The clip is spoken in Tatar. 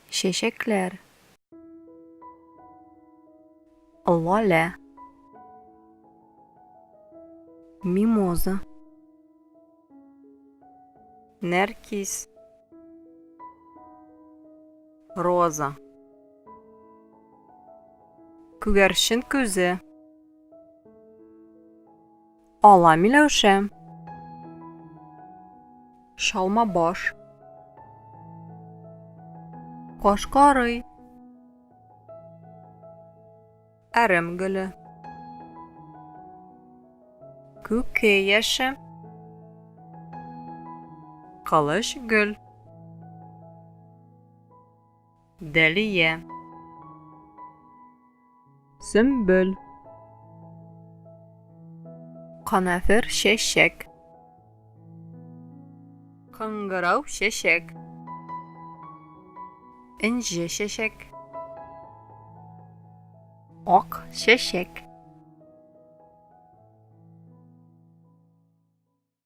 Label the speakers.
Speaker 1: Чәчәкләр. Лалә. Мимоза. Нәркис. Роза. Күгәрчен күзе. Ала миләүшә. Чалма баш. Кашкарый. Әрем гөле. Күке яше. Кылыч гөл. Дәлия. Сөмбел. Канәфер чәчәк. Кыңгырау чәчәк. Энҗе чәчәк. Ак чәчәк.